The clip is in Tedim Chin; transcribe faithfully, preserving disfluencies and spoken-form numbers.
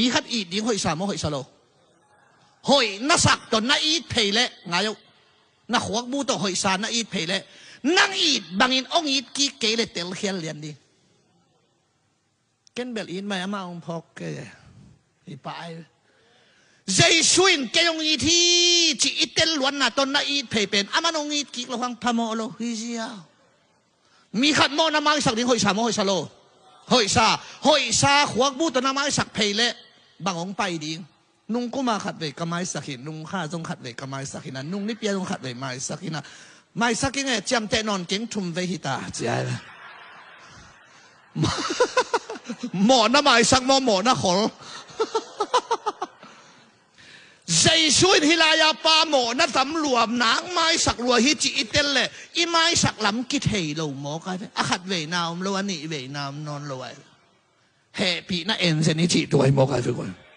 Mi khat it ding hoihsa maw hoihsa lo? Hoih na sak tawh na it phei leh, ngai uh. Na khuakbu tawh hoihsa na it phei leh, nang it bangin hong it kik kei leh telkhial lian ding. Ken bel it mai, amah hong phawk kei. Hi pai. Jesu in kei hong it hi cih i tel luatna tawh na it phei pen, amah hong it kik loh hang phamawh lo hi ziau. Mi khat mawhna maisak ding hoihsa maw hoihsa lo? Hoihsa. Hoihsa khuakbu tawh na maisak phei leh bang hong pai ding? Nung kuma khatvei ka maisak hi, nung kha zong khatvei ka maisak hi na, nung nipia zong khatvei maisak hi na. Maisak ing e, ciamteh nawn keng, thum vei hi ta, ci a. Mawhna maisak maw, mawhna khol? Jesu in hih lai-a pa mawhna tam lua, nang maisak lua hi cih i tel leh i maisak lam kithei lo maw kai ve. A khat veina om lo, a nih veina om nawn lo ai. Hehpihna enzen i cih tua hi maw kai ve kua.